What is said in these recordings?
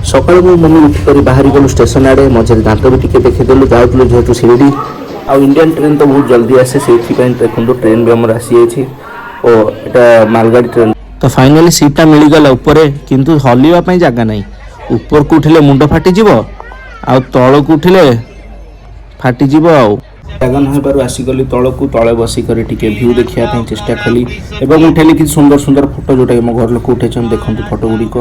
ସକାଳୁ ମୁଁ ମମି ଉଠିକରି ବାହାରି ଗଲୁ ଷ୍ଟେସନ ଆଡ଼େ। ମଝିରେ ଦାନ୍ତ ବି ଟିକେ ଦେଖିଦେଲୁ। ଯାଉଥିଲୁ ଯେହେତୁ ଶିରିଡ଼ି, ଆଉ ଇଣ୍ଡିଆନ୍ ଟ୍ରେନ୍ ତ ବହୁତ ଜଲ୍ଦି ଆସେ, ସେଇଥିପାଇଁ ଦେଖନ୍ତୁ ଟ୍ରେନ୍ ବି ଆମର ଆସିଯାଇଛି ଓ ଏଇଟା ମାଲଗାଡ଼ି ଟ୍ରେନ୍। ତ ଫାଇନାଲି ସିଟ୍ଟା ମିଳିଗଲା ଉପରେ, କିନ୍ତୁ ହଲିବା ପାଇଁ ଜାଗା ନାହିଁ। ଉପରକୁ ଉଠିଲେ ମୁଣ୍ଡ ଫାଟିଯିବ ଆଉ ତଳକୁ ଉଠିଲେ ଫାଟିଯିବ। ଆଉ ଜାଗା ନ ହେବାରୁ ଆସିଗଲି ତଳକୁ। ତଳେ ବସିକରି ଟିକେ ଭ୍ୟୁ ଦେଖିବା ପାଇଁ ଚେଷ୍ଟା କଲି ଏବଂ ଉଠେଇଲି କିଛି ସୁନ୍ଦର ସୁନ୍ଦର ଫଟୋ, ଯୋଉଟାକି ମୋ ଘର ଲୋକ ଉଠେଇଛନ୍ତି। ଦେଖନ୍ତୁ ଫଟୋ ଗୁଡ଼ିକ।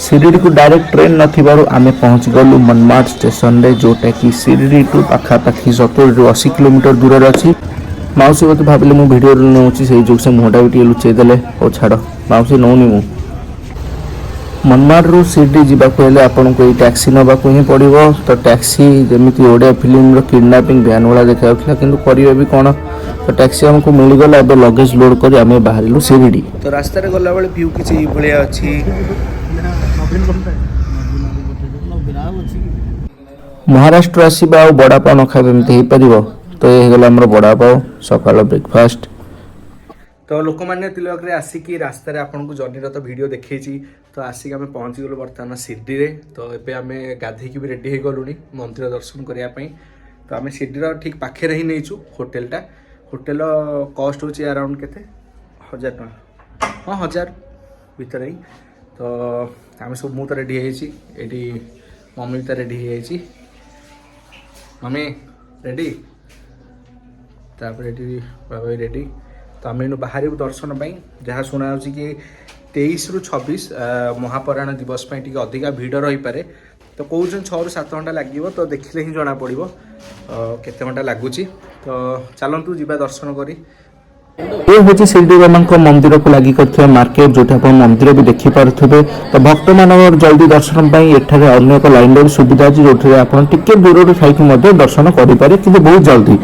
ଶିରିଡ଼ିକୁ ଡାଇରେକ୍ଟ ଟ୍ରେନ୍ ନଥିବାରୁ ଆମେ ପହଞ୍ଚିଗଲୁ ମନମାଡ଼ ଷ୍ଟେସନରେ, ଯେଉଁଟାକି ଶିରିଡ଼ିଠୁ ପାଖାପାଖି 70ରୁ 80 କିଲୋମିଟର ଦୂରରେ ଅଛି। ମାଉସୀ ବୋଧେ ଭାବିଲେ ମୁଁ ଭିଡ଼ିଓରେ ନେଉଛି, ସେଇ ଯୋଗୁଁ ସେ ମୁହଁଟା ବି ଟିକେ ଲୁଚେଇ ଦେଲେ। ହଉ ଛାଡ଼ ମାଉସୀ, ନେଉନି ମୁଁ। ମନମାଡ଼ରୁ ଶିରିଡ଼ି ଯିବାକୁ ହେଲେ ଆପଣଙ୍କୁ ଏଇ ଟ୍ୟାକ୍ସି ନେବାକୁ ହିଁ ପଡ଼ିବ। ତ ଟ୍ୟାକ୍ସି ଯେମିତି ଓଡ଼ିଆ ଫିଲ୍ମର କିଡ଼ନାପିଂ ଭ୍ୟାନ୍ ଭଳିଆ ଦେଖାଯାଉଥିଲା, କିନ୍ତୁ କରିବେ ବି କ'ଣ? ତ ଟ୍ୟାକ୍ସି ଆମକୁ ମିଳିଗଲା। ଏବେ ଲଗେଜ୍ ଲୋଡ଼ କରି ଆମେ ବାହାରିଲୁ ଶିରିଡ଼ି। ତ ରାସ୍ତାରେ ଗଲାବେଳେ ଭ୍ୟୁ କିଛି ଏଇଭଳିଆ ଅଛି। ନବୀନ ପଟ୍ଟନାୟକ ନବୀନ ଆଉ ଅଛି କି? ମହାରାଷ୍ଟ୍ର ଆସିବା ଆଉ ବଡ଼ାପାव ନ ଖାଇବା, ଏମିତି ହେଇପାରିବ? ତ ଏ ହେଇଗଲା ଆମର ବଡ଼ାପାव, ସକାଳ ବ୍ରେକଫାଷ୍ଟ। ତ ଲୋକମାନ୍ୟ ତିଲକରେ ଆସିକି ରାସ୍ତାରେ ଆପଣଙ୍କୁ ଜର୍ଣ୍ଣିର ତ ଭିଡ଼ିଓ ଦେଖେଇଛି। ତ ଆସିକି ଆମେ ପହଞ୍ଚିଗଲୁ ବର୍ତ୍ତମାନ ଶିରିଡ଼ିରେ। ତ ଏବେ ଆମେ ଗାଧେଇକି ବି ରେଡ଼ି ହେଇଗଲୁଣି ମନ୍ଦିର ଦର୍ଶନ କରିବା ପାଇଁ। ତ ଆମେ ଶିରିଡ଼ିର ଠିକ୍ ପାଖରେ ହିଁ ନେଇଛୁ ହୋଟେଲଟା। ହୋଟେଲର କଷ୍ଟ ହେଉଛି ଆରାଉଣ୍ଡ କେତେ, 1000 ଟଙ୍କା? ହଁ, 1000 ଭିତରେ ହିଁ। ତ ଆମେ ସବୁ, ମୁଁ ତ ରେଡ଼ି ହେଇଯାଇଛି, ଏଇଠି ମମି ବି ତ ରେଡ଼ି ହେଇଯାଇଛି। ମମି ରେଡ଼ି, ତାପରେ ଏଠି ବାବା ବି ରେଡ଼ି। ତ ଆମେ ଏଇନୁ ବାହାରିବୁ ଦର୍ଶନ ପାଇଁ। ଯାହା ଶୁଣା ଯାଉଛି କି 23ରୁ 26 ମହାପ୍ରୟାଣ ଦିବସ ପାଇଁ ଟିକେ ଅଧିକା ଭିଡ଼ ରହିପାରେ। ତ କହୁଛନ୍ତି 6ରୁ 7 ଘଣ୍ଟା ଲାଗିବ। ତ ଦେଖିଲେ ହିଁ ଜଣାପଡ଼ିବ କେତେ ଘଣ୍ଟା ଲାଗୁଛି। ତ ଚାଲନ୍ତୁ ଯିବା ଦର୍ଶନ କରି। ଏ ହେଉଛି ଶିରିଡ଼ି ବାବାଙ୍କ ମନ୍ଦିରକୁ ଲାଗି କରିଥିବା ମାର୍କେଟ, ଯୋଉଠି ଆପଣ ମନ୍ଦିର ବି ଦେଖିପାରୁଥିବେ। ତ ଭକ୍ତମାନଙ୍କର ଜଲ୍ଦି ଦର୍ଶନ ପାଇଁ ଏଠାରେ ଅନ୍ୟ ଏକ ଲାଇନର ବି ସୁବିଧା ଅଛି, ଯୋଉଥିରେ ଆପଣ ଟିକେ ଦୂରରୁ ଥାଇକି ମଧ୍ୟ ଦର୍ଶନ କରିପାରିବେ, କିନ୍ତୁ ବହୁତ ଜଲ୍ଦି।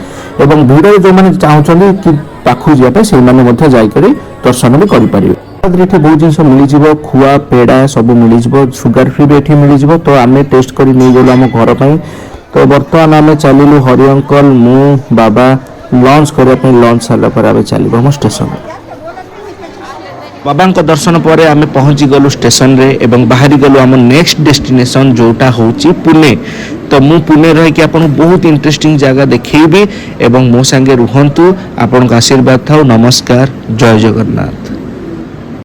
ଏବଂ ଭିଡ଼ରେ ଯେଉଁମାନେ ଚାହୁଁଛନ୍ତି କି ପାଖକୁ ଯିବା ପାଇଁ, ସେଇମାନେ ମଧ୍ୟ ଯାଇକରି ଦର୍ଶନ ବି କରିପାରିବେ। ତାପରେ ଏଠି ବହୁତ ଜିନିଷ ମିଳିଯିବ। ଖୁଆ, ପେଡ଼ା ସବୁ ମିଳିଯିବ। ସୁଗାର ଫ୍ରି ବି ଏଠି ମିଳିଯିବ। ତ ଆମେ ଟେଷ୍ଟ କରି ନେଇଗଲୁ ଆମ ଘର ପାଇଁ। ତ ବର୍ତ୍ତମାନ ଆମେ ଚାଲିଲୁ, ହରି ଅଙ୍କଲ, ମୁଁ, ବାବା, ଲଞ୍ଚ କରିବା ପାଇଁ। ଲଞ୍ଚ ସାରିଲା ପରେ ଆମେ ଚାଲିବୁ ଆମ ଷ୍ଟେସନ। ବାବାଙ୍କ ଦର୍ଶନ ପରେ ଆମେ ପହଞ୍ଚି ଗଲୁ ଷ୍ଟେସନରେ ଏବଂ ବାହାରି ଗଲୁ ଆମ ନେକ୍ସଟ ଡେଷ୍ଟିନେସନ, ଯୋଉଟା ହେଉଛି ପୁନେ। ତ ମୁଁ ପୁନେ ରହିକି ଆପଣଙ୍କୁ ବହୁତ ଇଣ୍ଟରେଷ୍ଟିଂ ଜାଗା ଦେଖେଇବି ଏବଂ ମୋ ସାଙ୍ଗେ ରୁହନ୍ତୁ। ଆପଣଙ୍କ ଆଶୀର୍ବାଦ ଥାଉ। ନମସ୍କାର, ଜୟ ଜଗନ୍ନାଥ।